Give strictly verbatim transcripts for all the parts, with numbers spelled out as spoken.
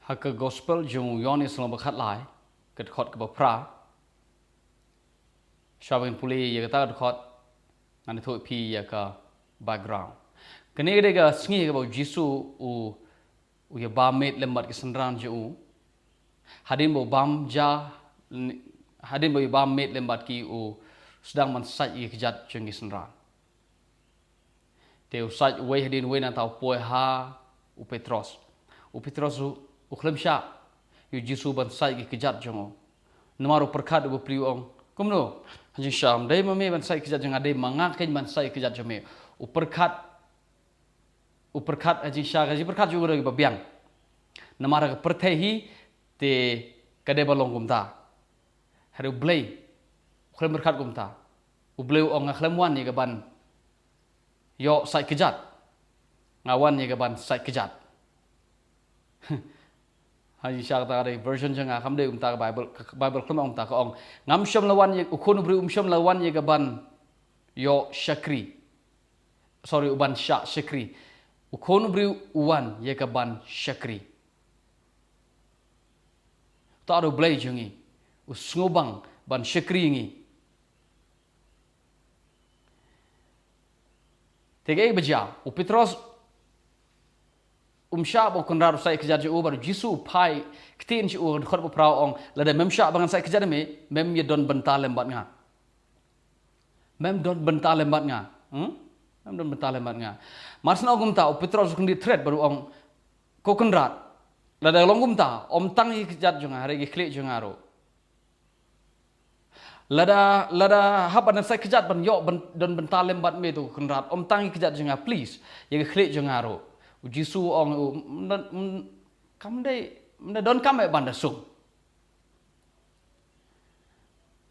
Ha ka gospel jong u Ïoannis lynnong ba khatlai, ka dkhot kaba phra. Shuwa ban pule ïa kata ka dkhot, ngan ïathuh ïa phi ïa ka background. Kane ka dei ka sngi kaba u Jisu u, u ïa bam miet lem bad ki synran jong u. Hadien ba u bam ja, hadien ba u ïa bam miet lem bad ki, u sdang ban sait ïa ki kjat jong ki synran. Te u sait uwei hadien uwei, nangta u poi ha u Petros. U Petros u, u khlem shah ïa u Jisu ban sait ki kjat jong u. Namar u pyrkhat, u bapli, u ong, kumno, ha jingshisha ym dei ma me ban sait ki kjat jong nga, dei ma nga keiñ ban sait ki kjat jong me. U pyrkhat, u pyrkhat ha jingshisha, ka jingpyrkhat jong u ka dei kaba biang. Namar ka pyrthei hi te ka dei ban long kumta. Hynrei U Blei u khlem pyrkhat kumta. U Blei u ong, nga khlem wan ïa ka ban ïoh sait kjat. Nga wan ïa ka ban sait kjat. Ha jingshisha kata ka dei version jong nga, kam dei kumta ka Bible, ka Bible khlem ong kumta, ka ong, ngam shym la wan ïa, u Khun u briew um shym la wan ïa ka ban ïoh shakri. Sorry, u ban shah shakri. U Khun u briew u wan ïa ka ban shakri. Uta u Blei jong ngi, u sngewbang ban shakri ngi. Te kaei ba jia, u Petros um shah ba u Kynrad u sait ki kjat jong u, bad u Jisu u phai ktien sha u, dkhot ba phra, u ong, lada mem shah ba ngan sait ki kjat jong me, mem ïa don bynta lem bad nga. Mem don bynta lem bad nga. Hmm? Mem don bynta lem bad nga. Mar shu ong kumta, u Petros u kyndit thret bad u ong, ko Kynrad, lada long kumta, ym tang ïa ki kjat jong nga, hynrei ki khlieh jong nga ruh. Lada, lada hap ban sait kjat ban ïoh ban don bynta lem bad me, to Kynrad, ym tang ïa ki kjat jong nga, please, ïa ki khlieh jong nga ruh. U Jisu u ong, u, mm, mm, kam dei, mm, dei donkam eh ban da sum.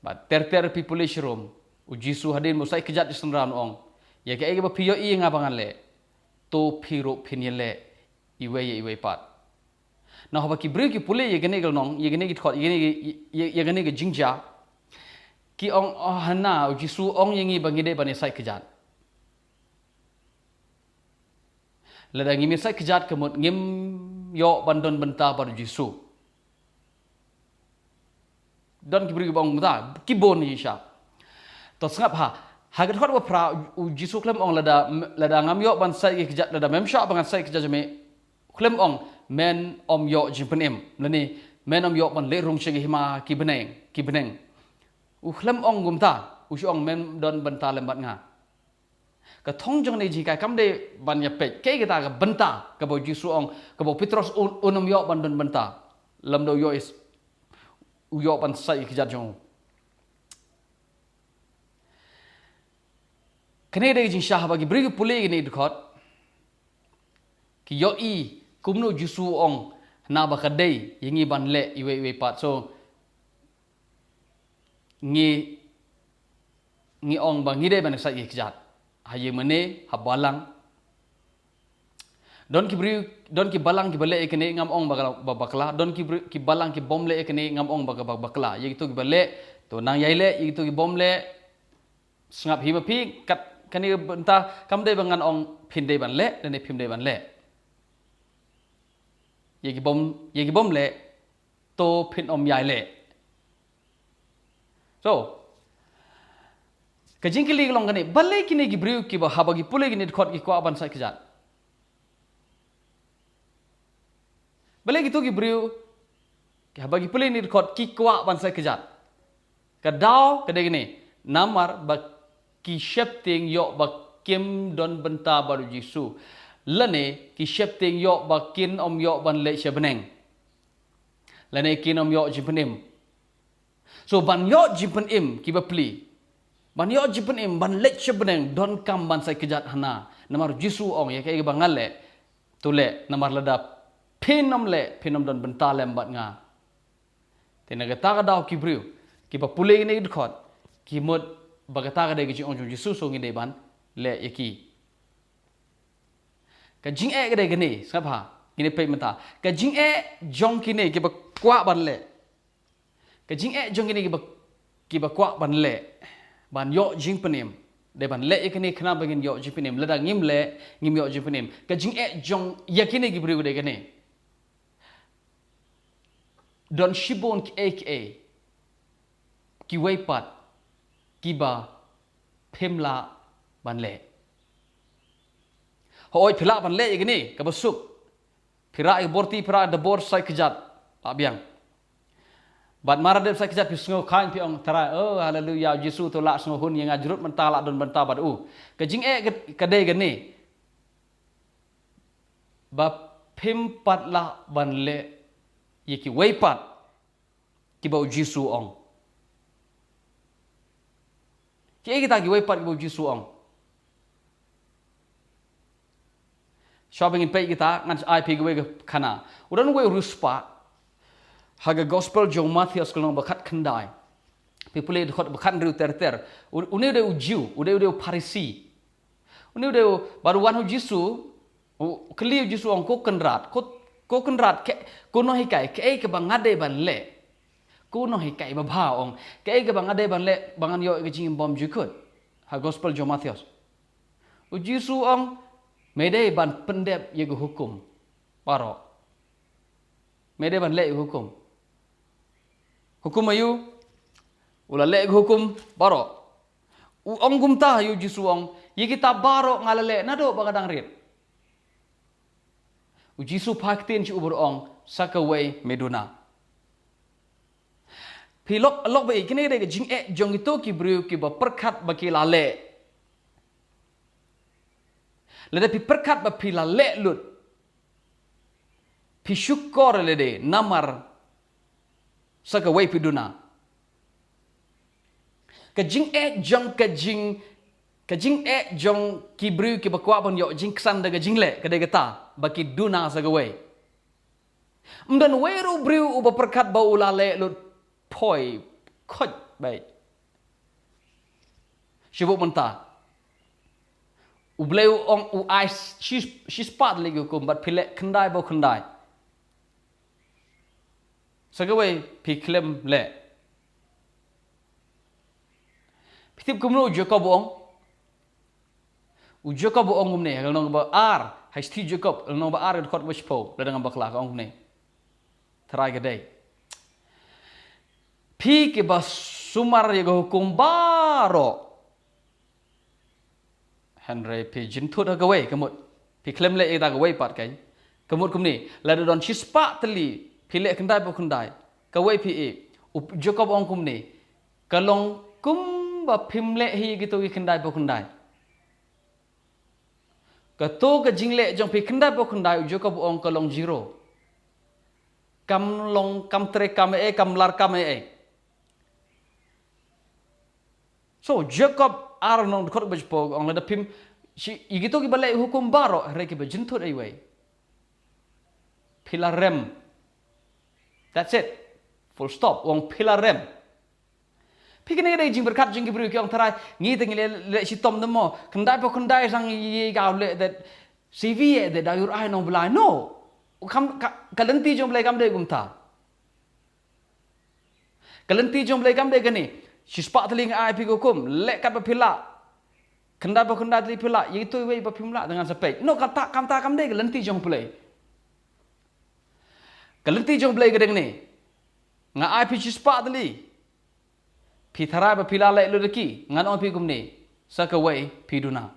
Bad ter ter phi pule sharum, u Jisu hadien ba u sait kjat ïa ki synran u ong, ïa kaei kaba phi ïohi ïa nga ba ngan leh, to phi ruh phin ïaleh iwei ïa iwei pat. Nangta haba ki briew ki pule ïa kane ka lynnong, ïa kane ka dkhot, ïa kane ka, ïa, ïa kane ka jingjia, ki ong, oh, hana, u Jisu u ong ïa ngi ba ngi dei ban ïa sait kjat. Lada ngim ïa sait kjat ka mut ngim ïoh ban don bynta bad u Jisu. Don ki briew kiba ong kumta, ki bun hi sha. To sngap ha, ha ka dkhot ba phra, u Jisu u khlem ong lada, lada ngam ïoh ban sait ki kjat, lada mem shah ba ngan sait ki kjat jong me, u khlem ong, men ym ïoh jingpynim, lane men ym ïoh ban leit rung sha ka hima ki bneng, ki bneng. U khlem ong kumta, u shu ong mem don bynta lem bad nga. Ka thong jong kane ka jinghikai kam dei ban ïa peit kaei kata ka bynta kaba u Jisu u ong, kaba u Petros un, un ym ïoh ban don bynta. Lymda u ïoh is, u ïoh ban sait ïa ki kjat jong u. Kane ka dei ka jingshah haba ki briew ki pule ïa kane ka dkhot, ki ïohi kumno u Jisu u ong, hana ba ka dei ïa ngi ban leh iwei iwei pat. So, ngi, ngi ong ba ngi dei ban sait ïa ki kjat. Ha ïingmane, ha balang. Don ki briew, don ki balang kiba leh ïa kane, ngam ong ba, ba bakla. Don ki briew, ki balang kibym leh ïa kane, ngam ong ba, ba bakla. Ïa kito kiba leh, to nang ïai leh, ïa kito kibym leh, sngap hi ma phi, kat kane ka bynta, kam dei ba ngan ong phin dei ban leh, lane phim dei ban leh. Ïa kibym, ïa kibym leh, to phin ym ïai leh. So, ka jingkylli ka long kane, balei kine ki briew kiba haba ki pule kine ki dkhot ki kwah ban sait kjat? Balei kito ki briew, haba ki pule kine ki dkhot ki kwah ban sait kjat? Ka daw ka dei kane, namar ba ki sheptieng ïoh ba kim don bynta bad u Jisu. Lane ki sheptieng ïoh ba kin ym ïoh ban leit sha bneng. Lane kin ym ïoh jingpynim. So ban ïoh jingpynim kiba plie. Ban ïoh jingpynim, ban leit sha bneng, donkam ban sait kjat hana. Namar u Jisu u ong ïa kaei kaba ngan leh, to leh, namar lada phin ym leh, phin ym don bynta lem bad nga. Te na kata ka daw ki briew kiba pule kine ki dkhot ki mut ba kata ka dei ka jingong jong u Jisu, so ngi dei ban leh ïa ki. Ka jingeh ka dei kane, sngap ha, kine peit mynta. Ka jingeh jong kine kiba kwah ban leh. Ka jingeh jong kine kiba, kiba kwah ban leh, ban ïoh jingpynim. Dei ban leh ïa kine khnang ba ngin ïoh jingpynim. Lada ngim leh, ngim ïoh jingpynim. Ka jingeh jong ïa kine ki briew ka dei kane. don shibun kiei kiei kiwei pat kiba phim lah ban leh. Hooid, phi lah ban leh ïa kine, kaba suk. Phi rah ïa ka borti, phi rah da bor sait kjat, lah biang. Bad mar ba dep sait kjat phi sngew khlaiñ, phi ong, Trai, oh, haleluya, Jisu to lah sngewhun ïa nga, jrut mynta lah don bynta bad u. Ka jingeh ka, ka dei kane, ba phim pat lah ban leh ïa kiwei pat kiba u Jisu u ong. Kiei kita kiwei pat kiba u Jisu u ong? Shuwa ba ngin peit kita, ngan ai phi kawei ka khana. U don uwei u riewspah ha ka Gospel jong u Mathaios, ka lynnong ba khatkhyndai. Phi pule dkhot ba khathynriew ter ter. U, une u dei u Jiw, u dei, u dei u Pharisi. Une u dei u, bad u wan ha u Jisu, u kylli u Jisu, u ong, Ko Kynrad, ko, ko Kynrad, ko nonghikai, kaei kaba nga dei ban leh? Ko nonghikai babha, u ong, kaei kaba nga dei ban leh ba ngan ïoh ïa ka jingim bymjukut? Ha Gospel jong u Mathaios. U Jisu u ong, Me dei ban pyndep ïa ka hukum baroh. Me dei ban leh ïa ka hukum. Hukum aïu? U la leh ïa ka hukum baroh. U ong kumta, ïa u Jisu u ong, Ïa kita baroh nga la leh naduh ba nga dang rit. U Jisu u phai ktien sha u bad u ong, Sa kawei me duna. Phi lok, lok ba ïeit, kine dei ka jingeh jong kito ki briew kiba pyrkhat ba ki la leh. Lada phi pyrkhat ba phi la leh lut, phi shukor lade, namar sa kawei phi duna. Ka jingeh jong ka jing, ka jingeh jong ki briew kiba kwah ban ïoh jingksan da ka jingleh, ka dei kata, ba ki duna sa kawei. Ym don uwei ruh u briew uba pyrkhat ba u la leh lut, poi, khoit beit. Shu buh mynta. U Blei u ong u ai shi, shispah tylli ki hukum, bad phi leh khyndai ba khyndai. Sa kawei phi khlem leh. Phi tip kumno u Jakob u ong? U Jakob u ong kumne, ha ka lynnong ba ar, ha shithi Jakob, lynnong ba ar, dkhot ba shiphew, lada ngam bakla, ka ong kumne. Tharai ka dei. Phi kiba sumar ïa ka hukum baroh, hynrei phi jynthut ha kawei, ka mut. Phi khlem leh ïa kata kawei pat, kan. Ka mut kumne, lada don shispah tylli, phi leh khyndai ba khyndai, kawei phi ïeh. U Jakob u ong kumne, ka long kumba phim leh hi kito ki khyndai ba khyndai. Kato ka jingleh jong phi khyndai ba khyndai, u Jakob u ong, ka long zero. Kam long, kam trei kam ei ei, kam lar kam ei ei. So, Jakob ar, lynnong dkhot ba shiphew, u ong, lada phim, shi, ïa kito kiba leh hukum baroh, hynrei kiba jynthut ei ei, phi la rem. That's it. Full stop. U ong phi la rem. Phi, kane ka dei jingpyrkhat jong ki briew, ki ong, Tharai, ngi te ngi leh, leh shitom de mo. Khyndai ba khyndai, sa ngi ïa ka leh de, C V ïa de, da ïoh ai nongblei, no. Kam, ka, ka lynti jong u Blei kam dei kumta. Ka lynti jong u Blei kam dei kane. Shispah tylli nga ai phi ka hukum, leh katba phi lah. Khyndai ba khyndai tylli phi lah, ïa kito kiwei ba phim lah, te ngan sa peit. No, kata, kata kam dei ka lynti jong u Blei. Ka lynti jong u Blei ka dei kane. Nga ai phi shispah tylli. Phi tharai ba phi la leh lut ïa ki, ngan ong ïa phi kumne, sa kawei phi duna.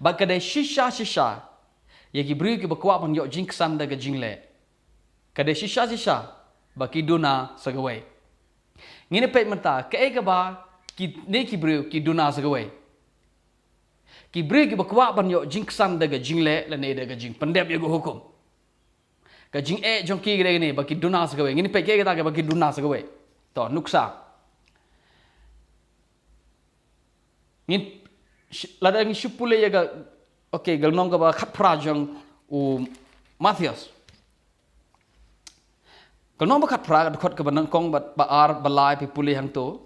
Bad ka dei shisha shisha ïa ki briew kiba kwah ban ïoh jingksan da ka jingleh. Ka dei shisha shisha ba ki duna sa kawei. Ngin ïa peit mynta kaei kaba kine ki briew ki duna sa kawei. Ki briew kiba kwah ban ïoh jingksan da ka jingleh lane da ka jingpyndep ïa ka hukum. Ka jingeh jong ki ka dei kane, ba ki duna sa kawei. Ngin peit kaei kata kaba ki duna sa kawei. To, nuksa. Ngin sh-, lada ngin shu pule ïa ka, okay, ka lynnong kaba khatphra jong u Mathaios. Ka lynnong ba khatphra, ka dkhot kaba nyngkong, ba, ba ar, ba lai, phi pule hangto.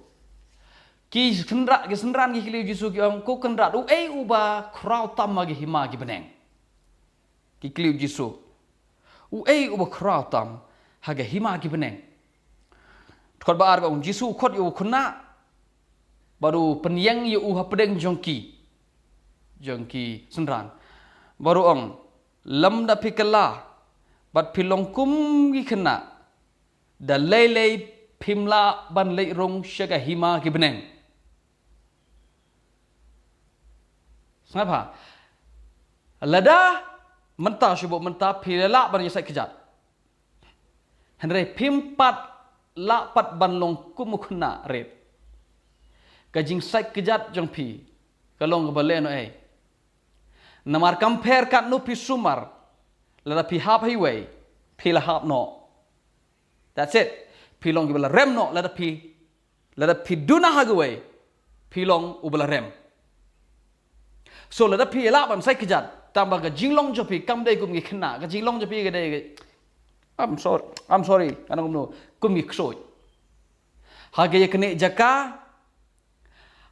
Ki synra-, ki synran ki kylli u Jisu, ki ong, Ko Kynrad, uei uba khraw tam ha ka hima ki bneng? Ki kylli u Jisu, Uei uba khraw tam ha ka hima ki bneng? Dkhot ba ar ka ong, Jisu u khot ïa u khynnah bad u pynïeng ïa u hapdeng jong ki, jong ki synran, bad u ong, Lymda phi kylla, bad phi long kum ki khynnah, da lei lei phim lah ban leit rung sha ka hima ki bneng. Sngap ha. Lada mynta, shu buh mynta, phi lah ban ïa sait kjat. Hynrei phim pat lah pat ban long kum u khynnah rit. Ka jingsait kjat jong phi ka long kaba lehnohei. Namar kam pher katno phi sumar, lada phi hap ha iwei, phi la hap noh. That's it. Phi long kiba la rem noh, lada phi, lada phi duna ha kawei, phi long uba la rem. So lada phi lah ban sait kjat, tang ba ka jinglong jong phi kam dei kum ki khynnah, ka jinglong jong phi ka dei ka, I'm sorry, I'm sorry, ka nang kumno, kum ki ksuid. Ha ka ïa kane jaka,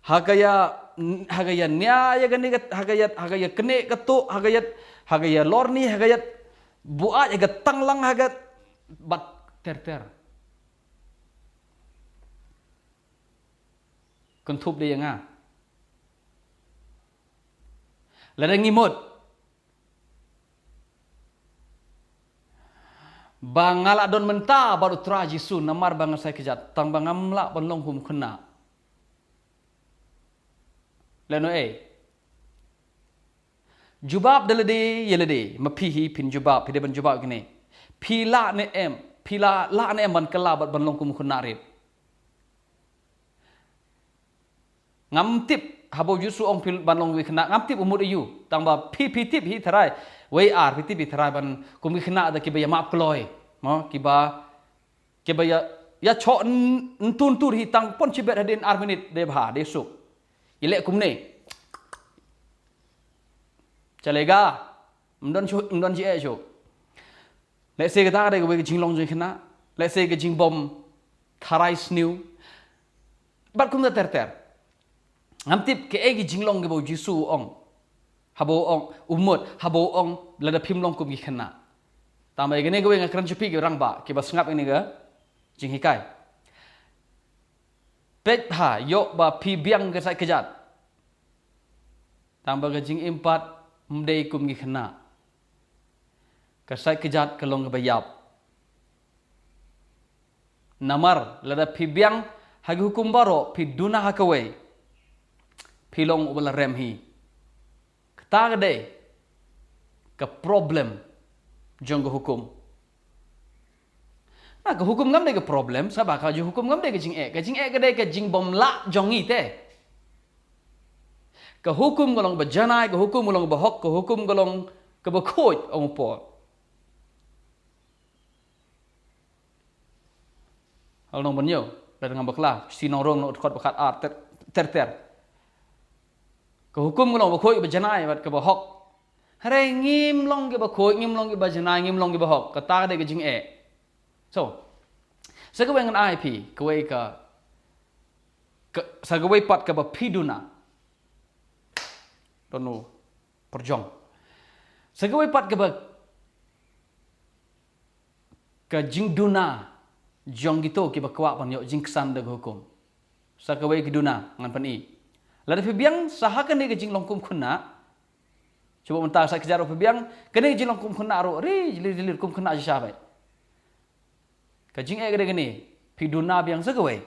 ha ka ïa, ha ka ïa nia ïa kane ka, ha ka ïa, ha ka ïa kane ka tu, ha ka ïa, ha ka ïa lorni, ha ka ïa buaid, ha ka tanglang, ha ka bad ter ter. Kynthup de ïa nga. Lada ngi mut ba nga la don mynta bad u Trai Jisu namar ba nga sait kjat, tang ba ngam lah ban long kum khynnah. Lehnohei. Jubab da lade ïa lade, ma phi hi phin jubab, phi dei ban jubab kine. Phi lah ne em, phi lah, lah ne em ban kylla bad ban long kum u khynnah rit. Ngam tip haba u Jisu ong phi ban long ki khynnah, ngam tip u mut aïu. Tang ba phi, phi tip hi tharai, wei ar, phi tip hi tharai ban kum ki khynnah da kiba ïa map kloi. Mo, kiba, kiba ïa, ïa choh n-, ntur ntur hi tang pon shibit hadien ar minit de bha, de suk. Ïa leh kumne. Chalega, mdon shu, mdon ji eh shu. Lehse kata ka dei kawei ka jinglong jong ki khynnah. Lehse ka jingbym tharai sniew. Bad kumta ter ter. Ngam tip kaei ka jinglong kaba u Jisu u ong. Haba u ong, u mut, haba u ong, lada phim long kum ki khynnah. Tang ba ïa kane kawei nga kren sha phi ki rangbah, kiba sngap ïa kane ka jinghikai. Peit ha, ïoh ba phi biang ka sait kjat. Tang ba ka jingim pat ym dei kum ki khynnah. Ka sait kjat ka long kaba ïap. Namar lada phi biang ha ki hukum baroh, phi duna ha kawei, phi long uba la rem hi. Kata ka dei ka problem jong ka hukum. Na ka hukum ngam dei ka problem, sngap ba ka jong hukum ngam dei ka jingeh, ka jingeh ka dei ka jingbym lah jong ngi te. Ka hukum ka long ba janai, ka hukum ka long ba hok, ka hukum ka long kaba khuid, ong u Paul. Hal nong ban ïoh, lada ngam bakla, shi Nong Rom nong dkhot ba khat ar ter, ter, ter. Ka hukum ka long ba khuid ba janai bad kaba hok. Hynrei ngim long kiba khuid, ngim long kiba janai, ngim long kiba hok. Kata ka dei ka jingeh. So, sa kawei ngan ai phi, kawei ka, ka, sa kawei pat kaba phi duna. Don u pyrjong. Sa kawei pat kaba ka jingduna jong kito kiba kwah ban ïoh jingksan da ka hukum. Sa kawei ka duna ngan pyni. Lada phi biang sa ha kane ka jinglong kum khynnah. Shu buh mynta sa kjat ruh phi biang, kane ka jinglong kum khynnah ruh, ri, jli, jli, kum khynnah shisha beit. Ka jingeh ka dei kane, phi duna biang sa kawei.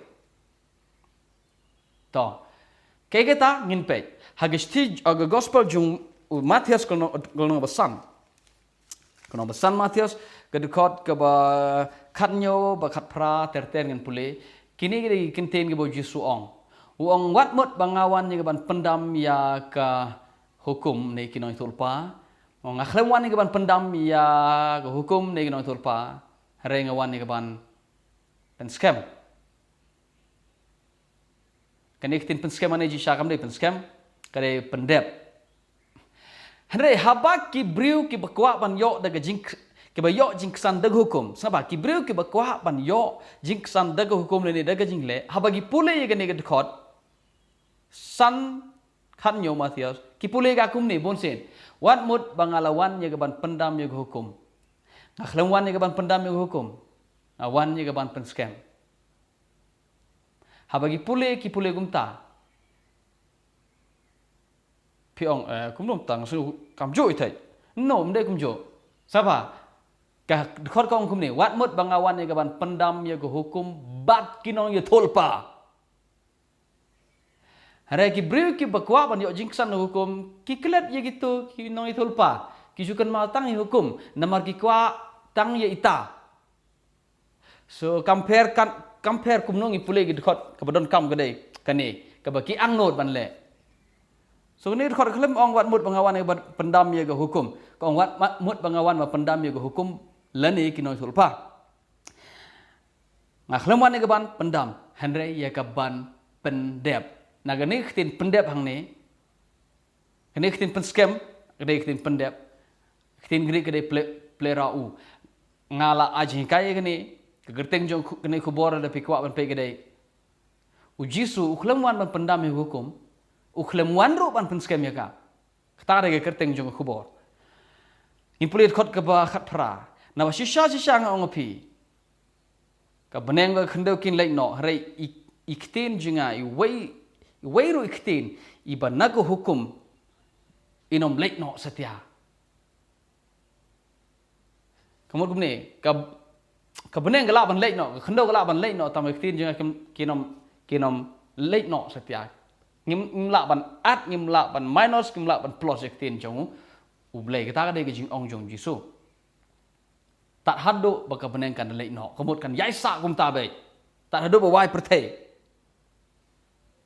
To. Kaei kata ngin peit. Ha ka shithi, ha ka gospel jong u Mathaios ka lynnong, ka lynnong ba san. Ka lynnong ba san Mathaios, ka dkhot kaba khathynñiew bad khatphra ter ter ngin pule. Kine ki dei ki kyntien kiba u Jisu u ong. U ong wat mut ba nga wan ïa kaban pyndam ïa ka hukum ne ki nongïathuhlypa. Nga khlem wan ïa kaban pyndam ïa ka hukum ne ki nongïathuhlypa. Hynrei nga wan ïa kaban pynskhem. Kane ka ktien pynskhem ane jingshisha kam dei pynskhem, ka dei pyndep. Hynrei haba ki briew kiba kwah ban ïoh da ka jing, kiba ïoh jingksan da ka hukum. Sngap ba ki briew kiba kwah ban ïoh jingksan da ka hukum lane da ka jingleh. Haba ki pule ïa kane ka dkhot san khathynñiew Mathaios, ki pule ka kumne bunsien. Wat mut ba nga la wan ïa kaban pyndam ïa ka hukum. Nga khlem wan ïa kaban pyndam ïa ka hukum. Nga wan ïa kaban pynskhem. Haba ki pule, ki pule kumta. Phi ong, eh, kumno kumta, nga sngew kamjuh ïa thei. No, ym dei kumjuh. Sngap ba. Ka dkhot ka ong kumne, wat mut ba nga wan ïa ka ban pyndam ïa ka hukum bad ki nongïathuhlypa. Hynrei ki briew kiba kwah ban ïoh jingksan hukum, ki klet ïa kito ki nongïathuhlypa. Ki ju kynmaw tang ïa hukum, namar ki kwah tang ïa ita. So, compare kan, compare kumno ngi pule ki dkhot kaba donkam ka dei kane, kaba ki angnud ban leh. So, kane dkhot khlem ong wat mut ba nga wan ban pyndam ïa ka hukum. Ka ong wat ma-, mut ba nga wan ban pyndam ïa ka hukum lane ki nongïathuhlypa. Nga khlem wan ïa ka ban pyndam, hynrei ïa ka ban pyndep. Na kane ka ktien pyndep hangne, kane ka ktien pynskhem, kane ka ktien pyndep. Ka ktien Greek ka dei ple-, plerao. Nga la ai jinghikai ïa kane, ka kyrteng jong khu-, kane ka khubor lada phi kwah ban peit ka dei, u Jisu u khlem wan ban pyndam ïa ka hukum, u khlem wan ruh ban pynskhem ïa ka. Kata ka dei ka kyrteng jong ka khubor. Ngin pule dkhot kaba khatphra. Naba shisha shisha nga ong ïa phi, ka bneng bad ka khyndew kin leit noh, hynrei i, i ktien jong nga, iwei, iwei ruh i ktien iba na ka hukum, in ym leit noh satia. Ka mut kumne, ka, ka bneng ka lah ban leit noh, ka khyndew ka lah ban leit noh, tangba ki ktien jong nga kin, kin ym, kin ym leit noh satia. Ngim, ngim lah ban add, ngim lah ban minus, ngim lah ban plus ïa ki ktien jong u, u Blei. Kata ka dei ka jingong jong u Jisu. Tad haduh ba ka bneng kan leit noh, ka mut kan ïai sah kumta beit. Tad haduh ba wai pyrthei.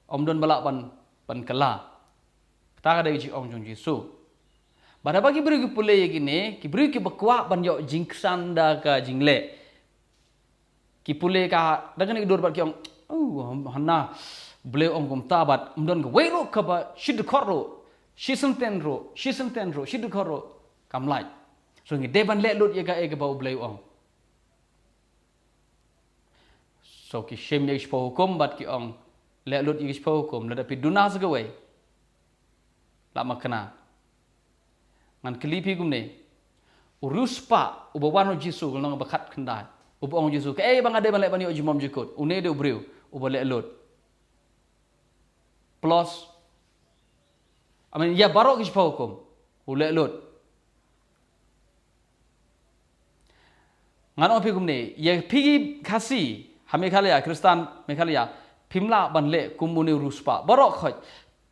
Ym don ba lah ban, ban kylla. Kata ka dei ka jingong jong u Jisu. Bad haba ki briew ki pule ïa kine, ki briew kiba kwah ban ïoh jingksan da ka jingleh, ki pule ka, da kane ka dur bad ki ong, "Oh, hana, u Blei u ong kumta bad ym don kawei ruh kaba shi dkhot ruh, shi senten ruh, shi senten ruh, shi dkhot ruh kam lait. So ngi dei ban leh lut ïa kaei kaba u Blei u ong." So ki shim ïa ki shiphew hukum bad ki ong, "Leh lut ïa ki shiphew hukum, lada phi duna sa kawei, lah makna." Ngan kylli phi kumne, u riewspah uba wan ha u Jisu, ka lynnong ba khatkhyndai, uba ong ha u Jisu, "Kaei ba nga dei ban leh ban ïoh jingbymjukut?" Une dei u briew uba leh lut. Plus, I mean, ïa baroh ki shiphew hukum u leh lut. Ngan ong phi kumne, ïa phi ki Khasi ha Meghalaya, Khristan Meghalaya, phim lah ban leh kum une u riewspah. Baroh khoit,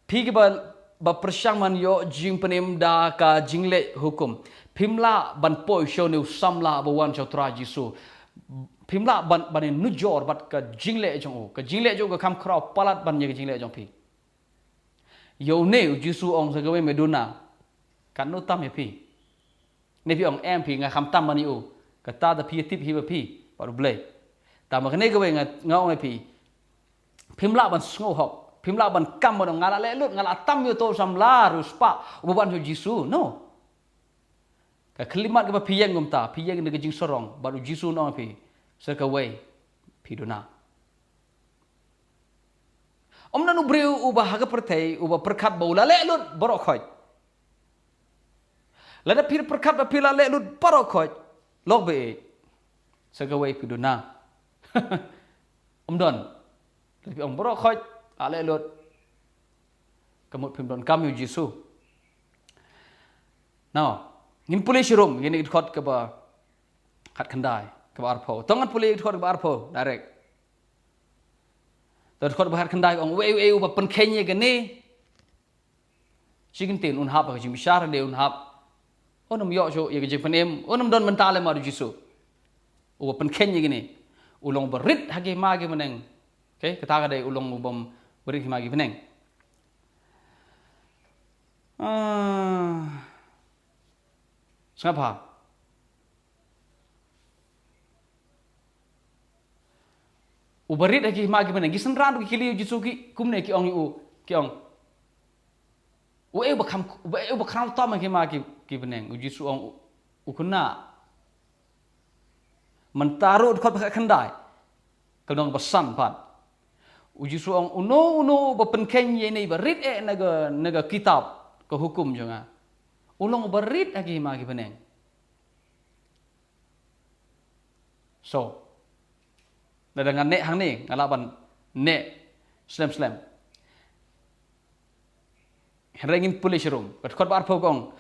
phi kiba, ba pyrshang ban ïoh jingpynim da ka jingleh hukum, phim lah ban poi sha une u samla ba wan sha u Trai Jisu. Phim lah ban, ban ïa nujor bad ka jingleh jong u. Ka jingleh jong u ka kham khraw palat ban ïa ka jingleh jong phi. Ïa une u Jisu u ong, "Sa kawei me duna." Katno tam ïa phi? Ne phi ong, "Em phi, nga kham tam ban ïa u." Kata da phi ïa tip hi ba phi bad u Blei. Tangba kane kawei nga, nga ong ïa phi, phim lah ban sngewhok, phim lah ban kam ban ong, "Nga la leh lut, nga la tam ïa uto u samla riewspah uba wan sha u Jisu." No. Ka khyllipmat kaba phi ïeng kumta, phi ïeng da ka jingsarong bad u Jisu un ong ïa phi, "Sa kawei phi duna." Ym don u briew uba ha ka pyrthei uba pyrkhat ba u la leh lut baroh khoit. Lada phi pyrkhat ba phi la leh lut baroh khoit, lok beit, sa kawei phi duna. Ym don. Lada phi ong baroh khoit la leh lut, ka mut phim donkam ïa u Jisu. Now, ngin pule shirum ïa kane ka dkhot kaba khatkhyndai, kaba arphew. To ngan pule ïa ka dkhot kaba arphew direct. Te dkhot ba khatkhyndai ong, "Uei uei uba pynkheiñ ïa kane, shi kyntien un hap ha ka jingbishar, dei un hap. Un ym ïoh shuh ïa ka jingpynim, un ym don bynta lem ha u Jisu." Uba pynkheiñ ïa kane u long uba rit ha ki hima ki bneng. Okay, kata ka dei u long u bym rit ha ki hima ki bneng. Ah. Sngap ha. Uba rit ha ki hima ki bneng. Ki synran ruh ki kylli ïa u Jisu ki kumne, ki ong ïa u, ki ong, "Uei uba kham, uba, uei uba khraw tam ha ki hima ki, ki bneng?" U Jisu u ong, "U, u khynnah." Mynta ruh dkhot ba khatkhyndai, ka lynnong ba san pat, u Jisu u ong, "Uno uno uba pynkheiñ ïa ine iba rit eh na ka, na ka kitab ka hukum jong nga, u long uba rit ha ki hima ki bneng." So, lada ngan neh hangne, nga lah ban neh slem slem. Hynrei ngin pule shirum. Ka dkhot ba arphew ka ong,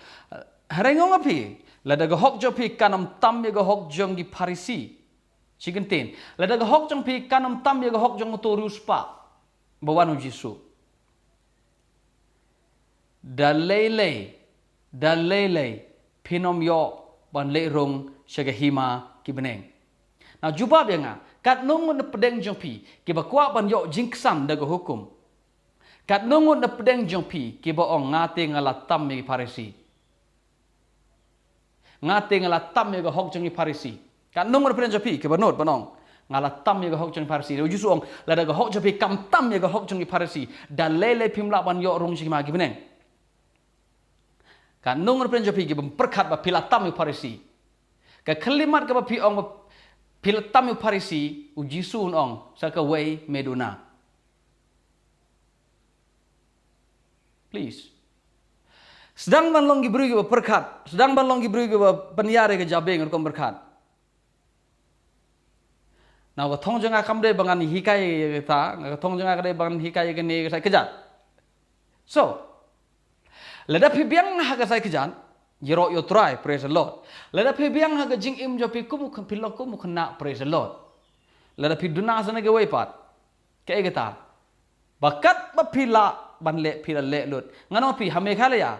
"Hynrei nga ong ha phi, Lada ka hok jong phi kan ym tam ïa ka hok jong ki Pharisi. Shi kyntien. Lada ka hok jong phi kan ym tam ïa ka hok jong uto u riewspah ba wan u Jisu. Da lei lei, da lei lei, phin ym ïoh ban leit rung sha ka hima ki bneng. Nangta jubab ïa nga, katno ngut na pdeng jong phi, kiba kwah ban ïoh jingksan da ka hukum. Katno ngut na pdeng jong phi, kiba ong nga te nga la tam ïa ki Pharisi. Nga te nga la tam ïa ka hok jong ki Pharisi. Katno ngut na pdeng jong phi, kiba nud ban ong nga la tam ïa ka hok jong ki Pharisi. U Jisu ong, lada ka hok jong phi kam tam ïa ka hok jong ki Pharisi, da lei lei phim lah ban ïoh rung sha ki hima ki bneng. Katno ngut na pdeng jong phi, kiba pyrkhat ba phi la tam ïa ki Pharisi. Ka khyllipmat kaba phi ong ba phi la tam ïa ki Pharisi, u Jisu un ong, sa kawei me duna. Please. Sdang ban long ki briew kiba pyrkhat, sdang ban long ki briew kiba pynïar ïa ka jabieng rukom pyrkhat. Nangta ka thong jong nga kam dei ba ngan hikai ïa kata, ka thong jong nga ka dei ba ngan hikai ïa kane ka sait kjat. So, lada phi biang ha ka sait kjat, ïaroh ïa u Trai, praise the Lord. Lada phi biang ha ka jingim jong phi kum u khynnah, phi long kum u khynnah, praise the Lord. Lada phi duna sa na kawei pat, kaei kata? Ba katba phi lah ban leh, phi la leh lut. Ngan ong phi ha Meghalaya,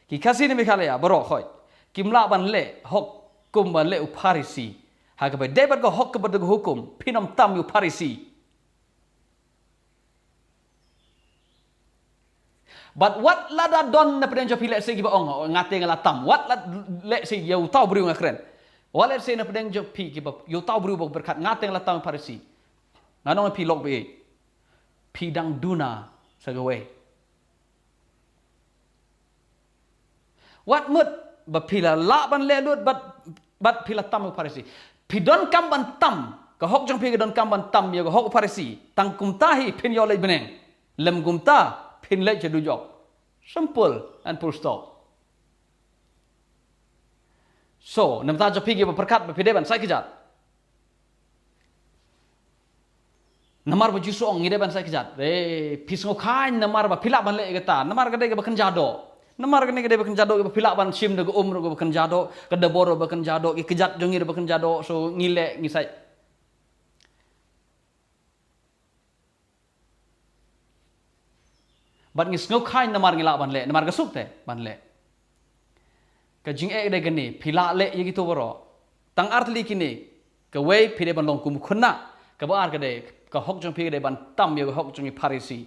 ki Khasi na Meghalaya baroh khoit kim lah ban leh hok kumba leh u Pharisi. Ha kaba dei bad ka hok kaba da ka hukum, phin ym tam ïa u Pharisi. Bad wat lada don na pdeng jong phi lehse kiba ong, oh, nga te nga la tam. Wat la lehse ïa uta u briew nga kren. Wat lehse na pdeng jong phi kiba, ïa uta u briew ba pyrkhat nga te nga la tam Pharisi. Ngan ong phi lok baieit. Phi dang duna sa kawei. Wat mut ba phi la lah ban leh lut bad, bad phi la tam ïa u Pharisi. Phi donkam ban tam, ka hok jong phi ka donkam ban tam ïa ka hok u Pharisi. Tang kumta hi phin ïoh leit bneng. Lym kumta phin leit sha dujok. Simple and full stop. So, namar kata jong phi kiba pyrkhat ba phi dei ban sait kjat. Namar ba Jisu ong ngi dei ban sait kjat. Eh, phi sngewkhlaiñ namar ba phi lah ban leh kata. Namar ka dei kaba kynja doh. Namar kane ka dei ba kynja doh, ba phi lah ban shim da ka um ruh kaba kynja doh, ka dabor ruh ba kynja doh, ki kjat jong ngi ruh ba kynja doh, so ngi leh, ngi sait. Bad ngi sngewkhlaiñ namar ngi lah ban leh, namar ka suk te ban leh. Ka jingeh dei kane, phi lah leh ïa kito baroh. Tang ar tylli kine, kawei phi dei ban long kum u khynnah, kaba ar ka dei, ka hok jong phi ka dei ban tam ïa ka hok jong ki Pharisi.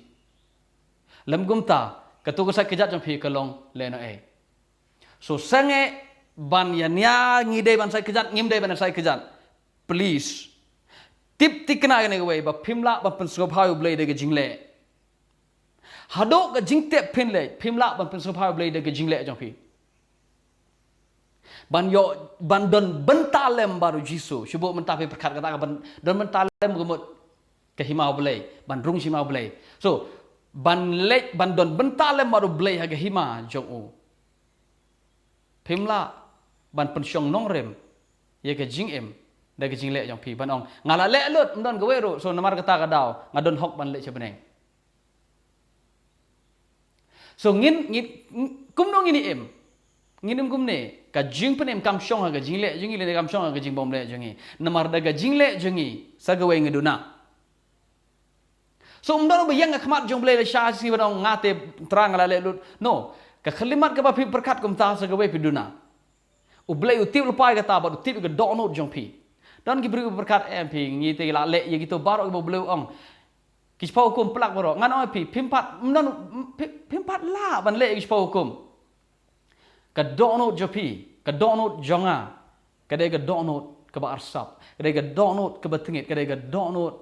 Lym kumta, kato ka sait kjat jong phi ka long lehnohei. So sangeh ban ïa nia ngi dei ban sait kjat, ngim dei ban sait kjat. Please. Tip thikna kane kawei ba phim lah ban pynsngewbha ïa u Blei da ka jingleh. Haduh ka jingtep phin leh, phim lah ban pynsngewbha ïa u Blei da ka jingleh jong phi. Ban ïoh, ban don bynta lem bad u Jisu. Shu buh mynta phi pyrkhat kata ka ban don bynta lem ka mut ka hima u Blei, ban rung sha hima u Blei. So, ban leit, ban don bynta lem bad u Blei ha ka hima jong u. Phim lah ban pynshong nongrim ïa ka jingim da ka jingleh jong phi ban ong nga la leh lut, ym don kawei ruh, so namar kata ka daw nga don hok ban leit sha bneng. So ngin, ngin, kumno ngin im? Ngin im kumne, ka jingpynim kam shong ha ka jingleh jong ngi lane kam shong ha ka jingbymleh jong ngi. Namar da ka jingleh jong ngi sa kawei ngi duna. So ym don ba ïeng ha khmat jong u Blei lashai sngi ban ong nga te Trai nga la leh lut. No, ka khyllipmat kaba phi pyrkhat kumta sa kawei phi duna. U Blei u tip lypa ïa kata bad u tip ïa ka dohnud jong phi. Don ki briew ba pyrkhat em phi ngi te la leh ïa kito baroh kiba u Blei u ong. Ki shiphew hukum plak baroh. Ngan ong ïa phi, phim pat, ym don, phim, phim pat lah ban leh ïa ki shiphew hukum. Ka dohnud jong phi, ka dohnud jong nga, ka dei ka dohnud kaba arsap, ka dei ka dohnud kaba tyngeh, ka dei ka dohnud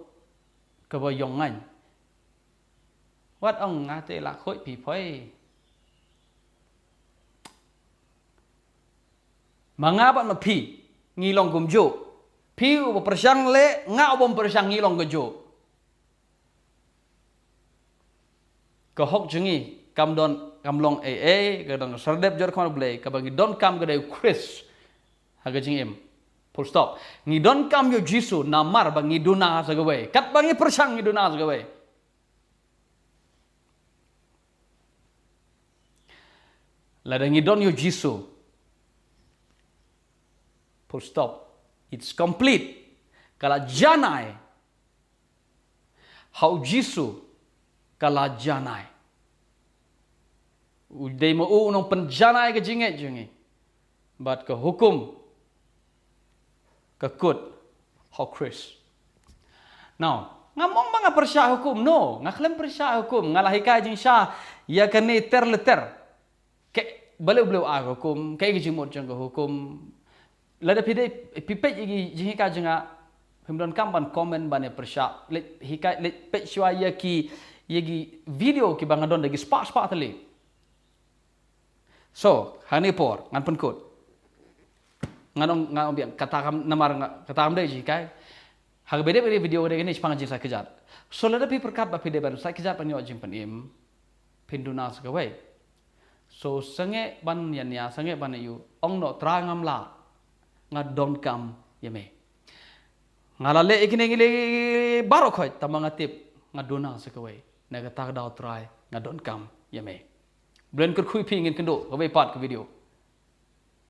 kaba ïong ngaiñ. Wat ong nga te la khuid phi phoi. Ma nga bad ma phi ngi long kumjuh. Phi uba pyrshang leh, nga uba ym pyrshang, ngi long kumjuh. Ka hok jong ngi kam don, kam long ei ei, ka don ka sardep jor khmat u Blei, kaba ngi donkam ka dei u Khrist ha ka jingim. Full stop. Ngi donkam ïa u Jisu namar ba ngi duna sa kawei. Katba ngi pyrshang ngi duna sa kawei. Lada ngi don ïa u Jisu, Full stop. It's complete. Ka la janai. Ha u Jisu ka la janai. U dei ma u nongpynjanai ka jingngeit jong ngi. Bad ka hukum ka kut ha u Khrist. Now, ngam ong ba nga pyrshah hukum, no, nga khlem pyrshah hukum, nga la hikai jingshisha ïa kane ter le ter. Kaei, balei U Blei u ai ka hukum, kaei ka jingmut jong ka hukum. Lada phi dei, phi peit ïa ki jinghikai jong nga, phim donkam ban comment ban ïa pyrshah. Leit hikai, leit peit shuwa ïa ki, ïa ki video kiba nga don da ki spah spah tylli. So, ha kane por, ngan pynkut. Ngan ong, ngan ong biang, kata kam namar nga, kata kam dei jinghikai. Ha kaba dei video dei kane shaphang jingsaid kjat. So lada phi pyrkhat ba phi dei ban said kjat ban ïoh jingpynim, phin duna sa kawei. So sangeh ban ïania, sangeh ban ïoh, ong noh Trai ngam lah, nga donkam ïa me. Nga la leh ïa kine ngi leh baroh khoit, tangba nga tip, nga duna sa kawei. Na kata ka daw Trai, nga donkam ïa me. Blei un kyrkhu ïa phi, ngin kynduh kawei pat ka video.